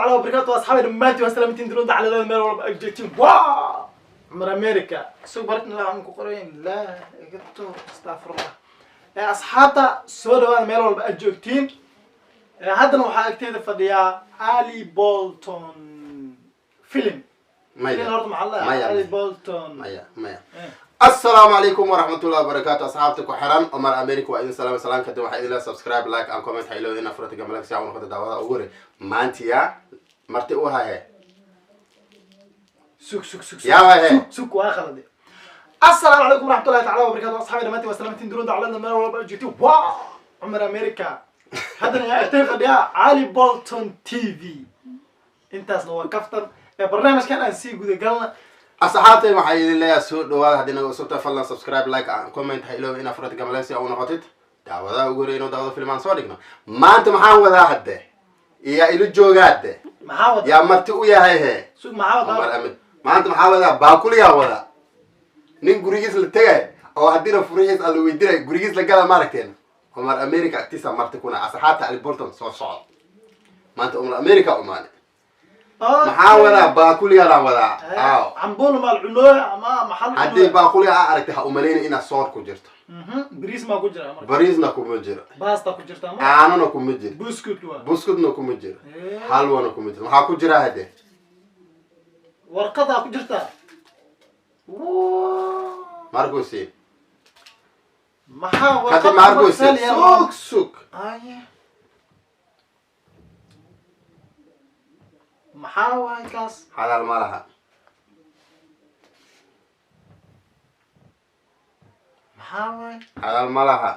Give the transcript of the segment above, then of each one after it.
Tacala wabarakaatu. Asxaabi dhammaantiin waa salaamantiin, dunida caladeeda meel walba aad joogtiin. Waa Cumar America. Isag baratna aan ku qorayn laa iga tuur, astafurlah. Asxaabta, soo dhawaada meel walba aad joogtiin. Haddana waxaa agteeda fadhiyaa Ali Bolton film. Maya. Horta maxaa la Maya. Ali Bolton. Maya, maya. Assalaamu calaykum waraxmatullahi wabarakaatu. Asxaabta ku xiran Omar America, waa idin salaamay. Salaam kadib, waxaa idin leeyahay subscribe, like and comment. Ha ilowda inaa furata gambaleelka si aan u noqoto daawada ugu hore. Maantiya marti u hahe. Sug, sug, sug. Yaa wahe. Sug, sug, waa khalade. Assalaamu calaykum waraxmatullahi tacala wabarakatu. Asxaabi dhammaantiin waa salaamantiin, dunida caladeeda meel walba aad joogtiin. Waa Cumar America. Haddana yaa agtay fadhiyaa? Ali Bolton TV. Intaasna waa kaftan. Ee barnaamijkan aan sii guda galna. Asxaabtay, waxaa idin leeyahay soo dhawaada. Haddii naga cusubtahay, fadlan subscribe, like and comment. Ha ilowda inaa furata gambaleelka si aan u noqotid daawadaha ugu horey inuu daawado filmaan soo dhigno. Maanta maxaan wadaa hadde? Iyaa ilo joogaade? Maxaa wada? Yaa marti u yahay he? Sug, maxaa Omar wadaa? Amin. Maanta maxaa wadaa? Baakuliyaa wadaa. Nin gurigiis la tegay oo haddina furihiis alla weydiinay, gurigiis la gala, maaragteen? Omar America agtiisa marti kuna. Asxaabta Ali Bolton, soo socod. Maanta Omar America umaane. Maxaa wadaa? Baakuliyaanaan wadaa. Aaw. Cambuul maal cunooya ama maxaa la Haddii cunooya? baakuliga aa aragtay, ha umalayna inaad soor ku jirto. Bariis maa ku jira marka? Bariisna kuma jiro. Basta ku jirta ama? Caanona kuma jiro. Buskut waa? Buskutna kuma jiro. Halwana kuma jiro. Maxaa ku jira hadde? Warqadaa ku jirta. Markusi. Maxaa Kadib warqad? markusi, sug, sug. Aye, maxaa waay kaas? Xalaal ma laha. Maxaa waay? Xalaal ma laha.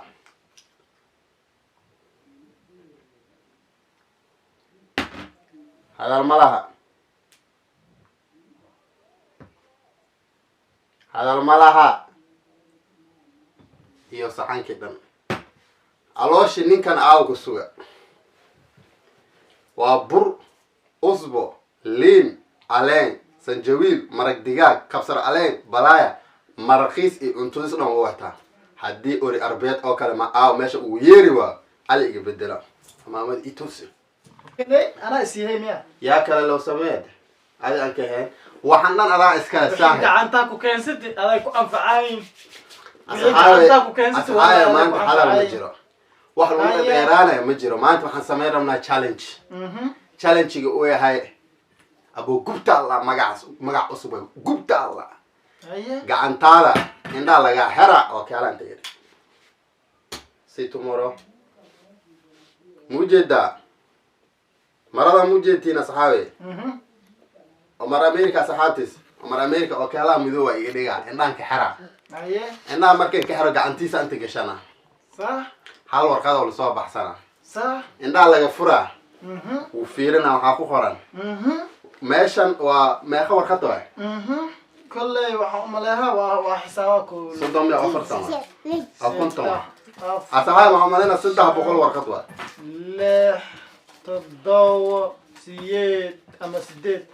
Hadal ma laha. Hadal ma laha. Iyo saxankii dhan calooshi ninkan aawka suga waa bur, usbo, liin, caleen, sanjawiil, maraq digaag, kabsar caleen, balaaya, maraqiis iyo cuntadiis dhan waa wataa. Haddii ori arbeed oo kale ma aaw meesha ugu yeeri, waa cali iga bedela maamada itusi. Anaa isiiyey miya? Yaa kale loo sameeya adi aan ka ahayn? Waxaan dhan adaa iskale, saaxib. Gacantaa ku keensati aday ku anfacayn. Asxaabe, gacantaa ku keensati. asxaabe, maanta hadal ma jiro, wax lagu Haye. dheeraanaya ma jiro. Maanta waxaan samayn rabnaa challenge. Challenge-ga uu yahay abuu gubta Allah, magacaas magac cusub waay, gubta Allah. Haye. Gacantaada indhaa lagaa xera oo kaalaan tegay. See tomorrow. Mujeedaa marada? Mujeedtiin, asxaabe? Omar America, asxaabtiis, Omar America oo kaalaha midooba iga dhigaa, indhaan ka xera. Haye. Indhaha markay ka xero, gacantiisa inta gashana. Hal warqad oo lasoo baxsana. Indhaha laga furaa. Wuu fiirina waxaa ku qoran. Meeshan waa meeqa warqad waay? Kolley waxaan umaleehaa waa xisaaba ko. 34 waay oo 50 waay. Afar, asxaab, waxaan malaynaa 300 warqad waay. 6, 7, 8 ama 8,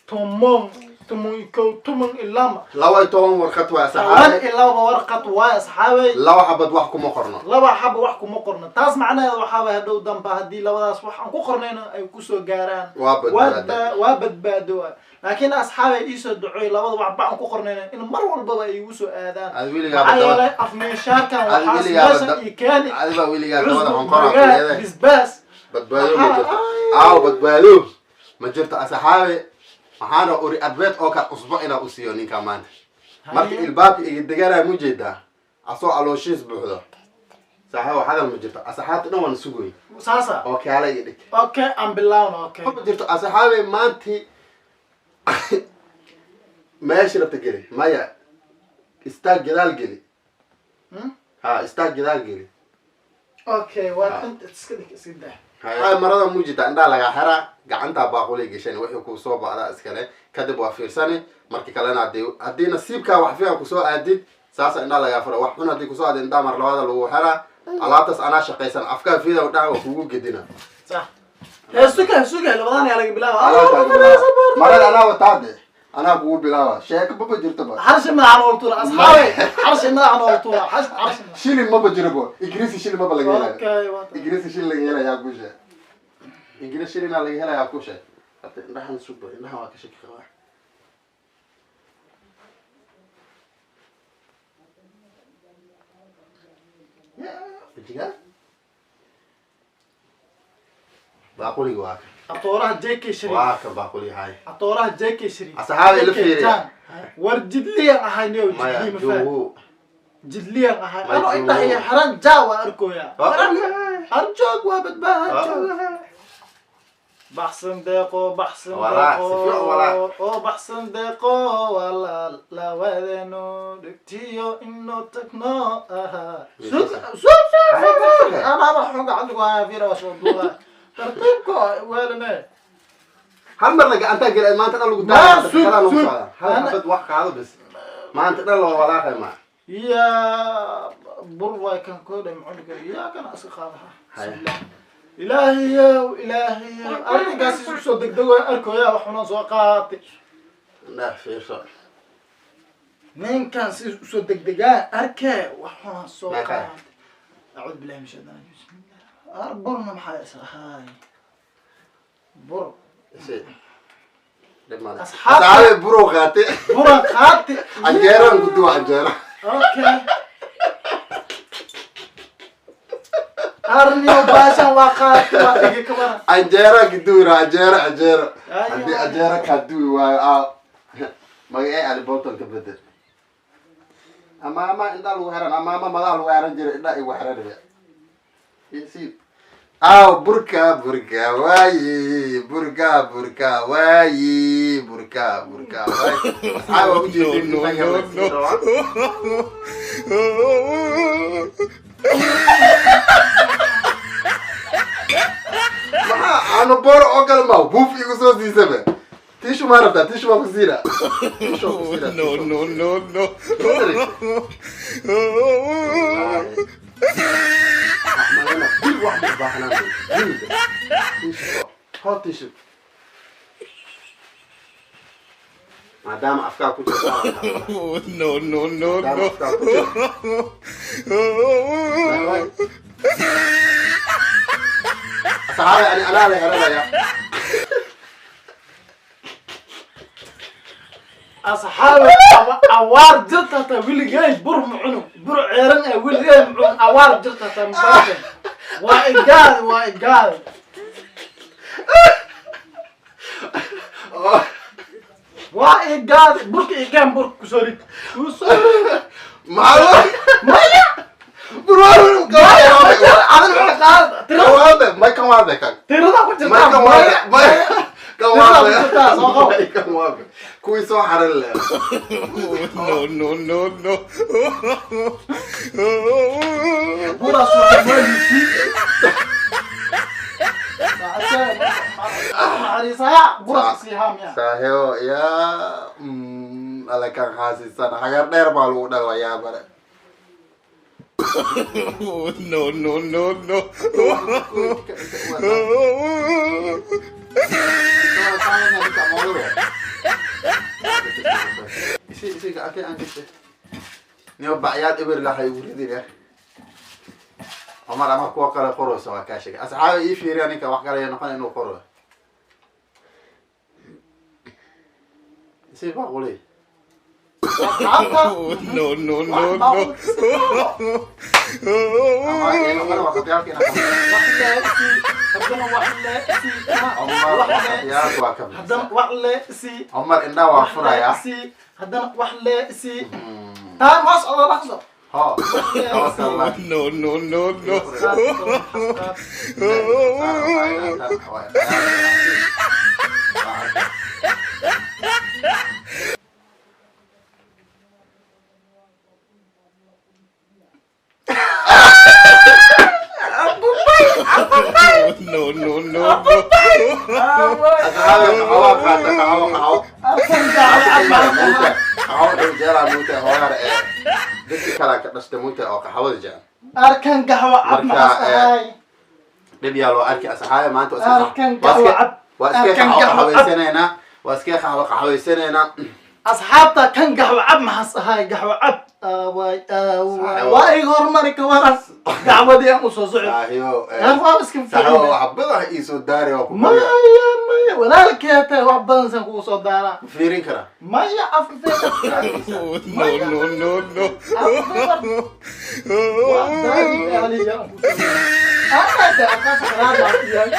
9, 10, 11, 12. 12 warqad waay, toban asxaabe. iyo laba warqad waay, asxaabey. Laba xabad wax kuma qorno. Laba xaba wax kuma qorno. Taas macnaheeda waxaa waay, hadhow damba haddii labadaas wax aan ku qornayno ay kusoo gaaraan, Waa badbaado. Waa badbaado waay. Laakiin asxaabay, iisoo ducoy labada waxba aan ku qornayno in mar walbaba ay igu soo aadaan. Ad weligaa Maxaa daba- yeelay afmeeshaarkan Ad waxaas weligaa meeshan ii keeni Adi baa weligaa dabada cusub honqora magaal kuleedahay. Bisbaas. Badbaado ma Maxaa- jirto. Ay. Aaw, badbaado ma jirto, asxaabe. Waxaana uri arbeed oo kale cusbo inaa u siiyo ninka maanta marka ilbaabka iga deganaya. Mujeedaa asoo calooshiis buuxdo. Saaxibo, hadal ma jirto. Asxaabta dhan waan sugoy. Saasa. Oo kaala iga dhig. Okay, aan bilaawna, okay. Ma jirto, asxaabe. Maanti meesha rabta geli. Maya, istaag, gadaal geli. Hmm? Ha, istaag, gadaal geli. Okay, waa inta iska dhig, iska dah. Hay, marada muujita, indhaa lagaa xiraa, gacantaa baaquli gashan, wixii kuu soo bacdaa iskale. Kadib waa fiirsani. Marki kalena haddii nasiibkaa wax fiican kusoo aadid, saasa indhaa lagaa fura. Wax xun haddii kusoo aadid, indhaa mar labaada lagu xiraa. Alaabtaas anaa shaqaysan, afkaa fiida dhaha, waa kugu gedina. Sax. Suga, suga, labadan ayaa laga bilaaba. Alaabtaa bilaaba. Marada anaa wataa de, anaa kugu bilaaba. Sheeko maba jirto ba. Xarshi madaxa nool tuura, asxaabe, xarshi madaxa nool tuura, xarshi. Shilin maba jiro bo. Ingiriisi shilin maba laga helayo. Okay, waa tahay. Ingiriisi shilin laga helayaa gusha. Ingiriis shilinaa laga helayaa ku sheeg. Hadda indhahan suba, indhahan waa ka shaki qabaa. Ya, wejiga baaquliga waa ka. Atooraha JK Shariif. Waa ka baaquliga hay. Atooraha JK Shariif. Asxaabi ila JK fiiriya. Chan. War jidliyan ahay niyow. Maya. Jidli ma faham. Jogo. Jidliyan ahay. Ma Ano indhaha iyo joogo. xiran jaa waa arkoya. Waa Arjoog waa badbaada arjoog. ogahay. Baxsan deeqo, baxsan Walaa, si fiican walaa. deeqo oo baxsan deeqo, walaal lawadeeno dhigtiyo inoo tagno ahaa. Sug sug sug sug, anaba xun gacanta ku haya, fiira waa soo duuba tartiibka weelane. Hal mar la gacantaa gela, maanta dhan lagu Ma, daa sug, lagu sug. socdaa hal xabad wax qaado bas, maanta dhan loo walaaqay ma. Ya bur waay kan koodhay macuni karo yaa kana iska qaadaha. Haya. Bismillah. Ilaahayow, ilaahayow, arrinkaas isu soo degdego arkoya wax xunaan soo qaatay. Indhaha fiirso. Ninkan si usoo degdegaa arkee wax xunaan soo Meeqa? qaatay. Acuudu billahi min shaytaan rajiim, bismillah. Ar burna maxaa is ahaay bur? Isi dhib male. Asxaabta- Asxaabi burow qaatay. Buran qaatay. Canjeeraan ku duwa, canjeera. Okay, arniyo baashan waa qaatay, waa dhigi kabana. Canjeera ku duwira, canjeera, canjeera. Ayo. Haddii canjeera kaa duwi waayo, aa magacee Ali Bolton ka bedel ama indhaa lagu xiran ama madaha lagu xiran jiray, indhaa igu xiran isi aw burka burka waayi burka burka waayi burka burka waayi. Asxaab waa ujeedin. No, no, no. Maxaa aanu boor oo kale ma buuf igu soo siisaba? Tissue ma rabtaa? Tissue waa ku siina. Tissue waa ku siina. No, no, no, no. Dil wax ma u baahnaan dil. Tissue, hot tissue, maadaama afkaa ku jirta. No, no, no, maadaama no. afkaa ku jirta. Saxaabi ani anaa la heranaya. Asxaabi, awaar jirta hataa weligay bur ma cuno, bur ceeran ee weligay ma cuno. Awaar jirta hataa mafahanteen? Waa igaad, waa igaad. Waa igaad burka igaan, burka kusoo rid, kusoo rid. Maxaa? Maya. Burwaaru. Maya, ma jiro adin cuna qaad tirada. Waade may kan, waade kan. Tirada ku may jirtaa. kan waade. Maya. May kan waade. Tirada ku jirtaa, soo qabo. May kan waade kuwii soo xaran leh. No, no, no, no. Buraas waa moolisi naxariisaha buraas siihaa miya? Saaxiibo yaa alla kan xaasisan hagar dheer baa lagu dhalwayaa bare. No, no, no, no. Isi isi gacantay aan gashay niyo bacyaad eber lahay ugu ridi leh. Omar ama kuwa kale qorayso waa kaa sheegay. Asxaabi ii fiiriya ninka wax kale noqon inuu qoro. Isi baaquli. Asxaabta. No, no, no, no. Ama ee noqon waqtiyaalka inaa Wax leesi haddana, wax leesi. Omar waqtiyaalka waa ka Haddana bixisa. wax leesi. Omar indhaha waa furayaa. Leesi haddana, wax leesi taa ma socdo dhaqso. Ho tawakallah. No, no, no, no. No, no, no, no. Asxaabi qaxwo qaata, qaxwo, qaxwo. Qaxwo dhow jeelaa muute hoogaar ee dadki kala ka dhashtay muute oo qaxwada jecel. Arkan gaxwa cab. Marka, Maxas ahay? Dhib yaa loo arki asxaabi maanta waa iska Arkan waa gaxwa cab. waa iska Arkan qaxwo gaxwa cab. qaxwaysanaynaa, waa iska qaxwo qaxwaysanaynaa. Asxaabta, kan gaxwa cab maxas ahay? Gaxwa cab. Aaway, aaway, waa iga hormari ka waran dacwadii aan usoo socdo. Saaxiibo. Waa iska Saaxiibo, fiicin. Wax badan ii soo daari, waa ku baryaa. Maya, maya, walaalkee tahay, wax badan san kugu soo daaraa. Ma fiirin karaa? Maya, afka feebar. No, no, no, no. Afka feebar waa daadi aliya aan kusoo daaraa. Ana de afkaas qaraar yahay.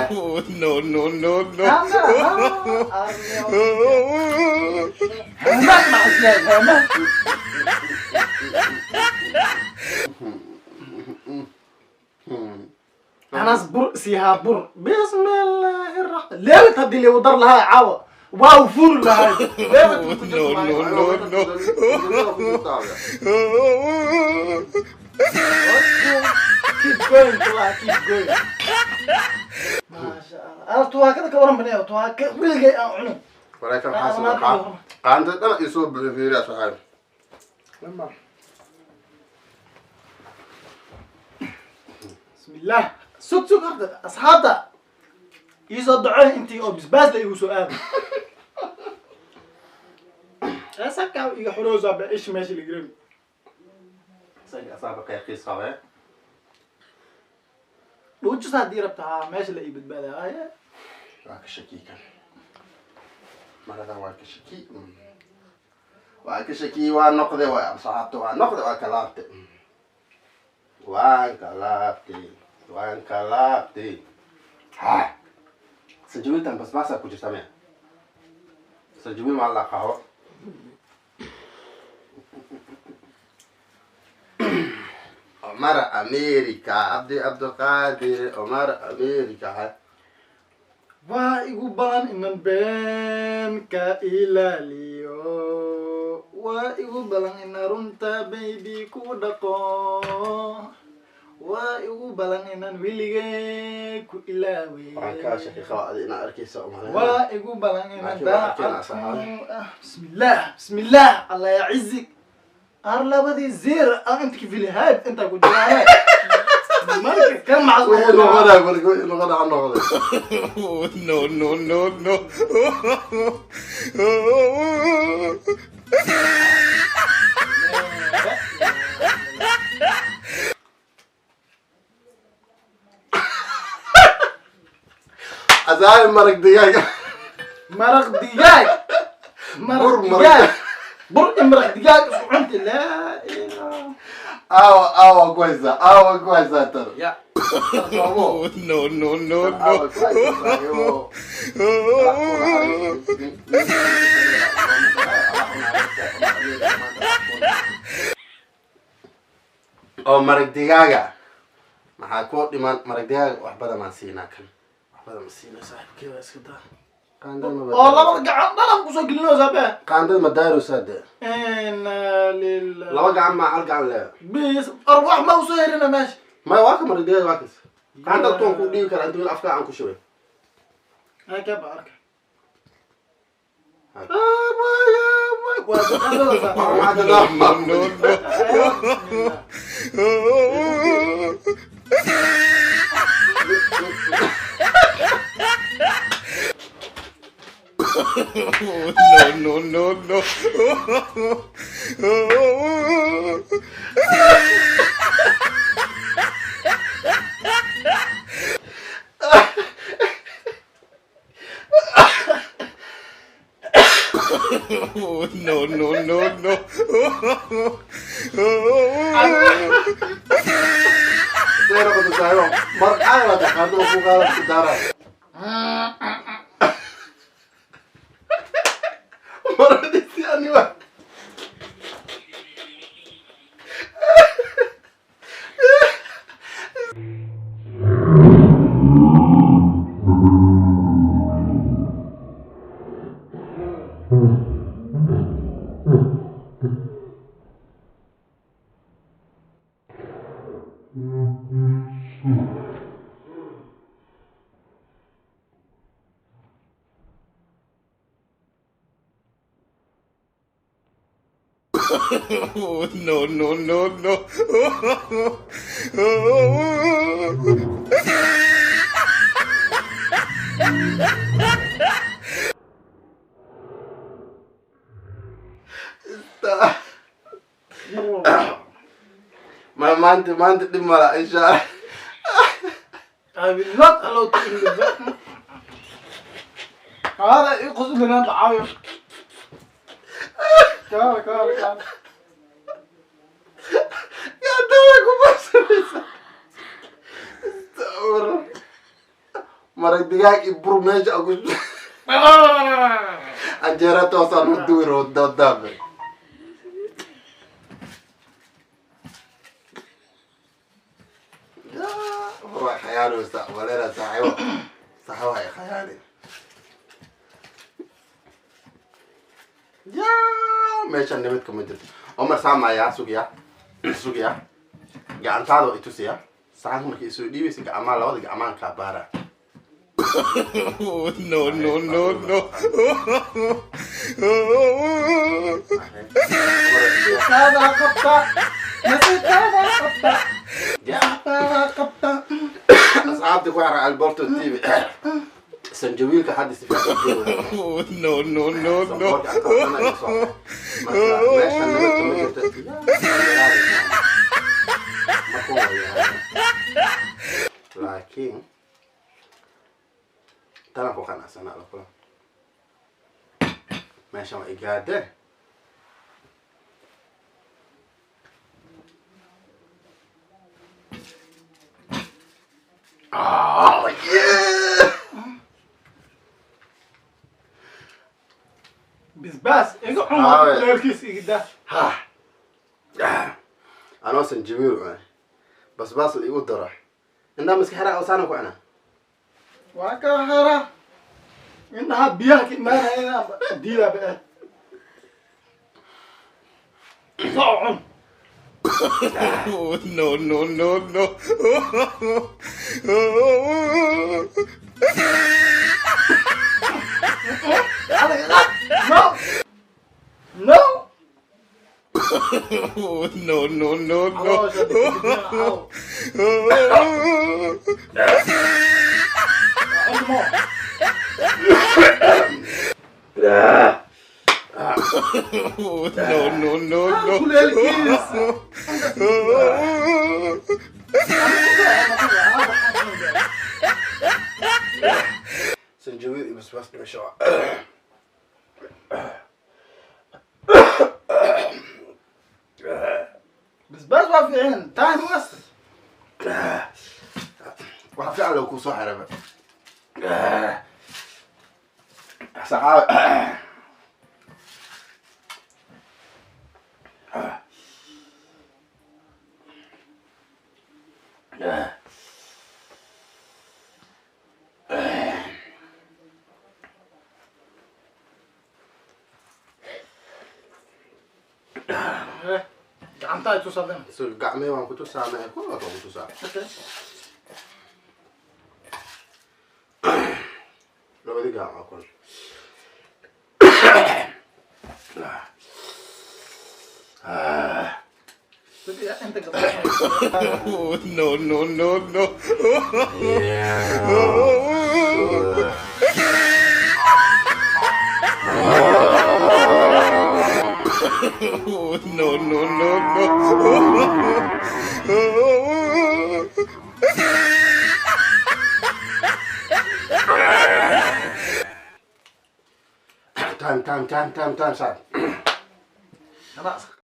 No, no, no, no. Ana hamaan macasyahay hamaan. Anaas bur sihaa bur, bismillaahi raxmaan leewit haddii liigu dar lahaa caawa waa u furi lahay leewit ku jirto. No, no, no, no. Keep going kulaha, keep going, maasha Allah. Ana tuwaakada ka waran banaya, tuwaaka weligay aan cunin. Walaakin waxaa soo qaanta dhan ii soo buuxin, fiiriya saaxiib. Bismillah, sug sug, horta asxaabta iisoo daco intii oo bisbaas la igu soo aaday eesakaa iga xoroosaa ba ish meesha la gelin. Isaga asaaba qayqiis qabee. Dhuujis haddii rabta haa meesha la ii badbaadaya. Waa ka shaki kan maradan, waa ka shaki, waa ka shaki, waa noqde, waa asxaabta, waa noqde, waa ka laabte, waan ka laabtay, waan ka laabtay. Ha, sanjabiiltan basbaasaa ku jirta miya? Sanjabiil maa la qaho? Omar America, Cabdi Cabdiqaadir Omar America. Waa igu badan inan been ka ilaaliyo, waa igu balan ina runta baby ku dhaqo, waa igu balan inaan weligay ku ilaawe. Waxaan kaa shaki qaba adi inaa arkaysa umaleyn. Waa igu balan inaan Laakiin waa arkeen daacad asxaabi. ku ah. Bismillah, bismillah, Allah yacizik. Ar labadii zeer aan inta kafilihaad intaa ku jiraane marka kan macas. Wixii noqonaya marka, wixii noqonaya ha noqday. No, no, no, no. Asaabi, maraq digaaga. Maraq digaag, maraq Bur maraq. digaag, bur iyo maraq digaag isku cunti, laa ilaaha. Aawa, aawa ku haysaa, aawa ku haysaa tan. Ya. No, no, no, Aawa no. ku haysaa, saaxiibo. Oo maraq digaaga maxaa ku dhiman? Maraq digaaga wax badan maan siinaa kan, wax badan ma siina saaxiibkey, waa iska daa. Qaandada ma Oo labada gacan dhalan kusoo gelinaysaa be. Qaandada ma daaraysaa dee? Inna lillahi. Laba gacan maa, hal gacan leeya. Bis arwaax ma usoo herina meesha. Maya, waa ka maraq digaaga, waa kas qaandada tuan ku dhiibi karaa inta weli afkaa aan ku shubay. Haka ba arka. Waa duqadooda. Maxaa dadaa? No, no, no. No, no, no, no. No, no, no, no. Sidee noqotay, saaxiibo? Maraq caadi baa tahay, qaandada ku qaada ku daaraa. Maradiisi ani waa. No, no, no, no. Maanta maanta dhib mala, insha Allah. I will not allow to in the هذا يقصد لنا العاير. كار كار كار. Gacantada ku barsanaysa. Maraq digaag iyo bur meesha ku canjeera toosaan u duwir doodaame. Waa khayaanaysa waleena, saaxiibo, saaxiibo ay khayaani. Ya, meeshan nabadka ma jirto. Omar saamaya, sugya, sugya, gacantaada waa itusiya. Saxanka markay isoo dhiibaysa, gacmaha, labada gacmahan kaa baara. No, no, no, no. هذا قبطة نسيت، هذا قبطة، هذا قبطة. Asxaabta ku xiran Alberto TV, sanjabiilka hadda si fiican u jooga. No, no, no, no. Sanboorka agtoodana iga soo. Marka meeshan nabadka ma jirto. Ma ku wayaa, laakiin tanan ku qanacsanaa la kulan. Meeshan waa igaadeen. Oh, yeah! Basbaas iga cun, leelkiis iga daa. Ha, anoo sanjabiil cunay, basbaas la igu daro, indhaha maska xiraa oo saana ku cunaa. Waa ka hara indhaha biyaha ka imaanaya inaan diidaa ba soo cun. No, no, no, no. No, no. No, no, no, no. Caloosha degdegna. Cunmo. No, no, no, no. Kuleelkiisa. Sanjabiil iyo basbaas dhimasho. Basbaas waa fiican time was. Waxa fiican loo kusoo xiraba saxaabe. Gacanta ay tusadeen. So gacmee waan ku tusaa, mee kulli waan ku tusaa. Labadii gacmo kun. Inta gabadha. No, no, no, no. No, no, no, no. Time, time, time, time, time, saan. Anaa iska.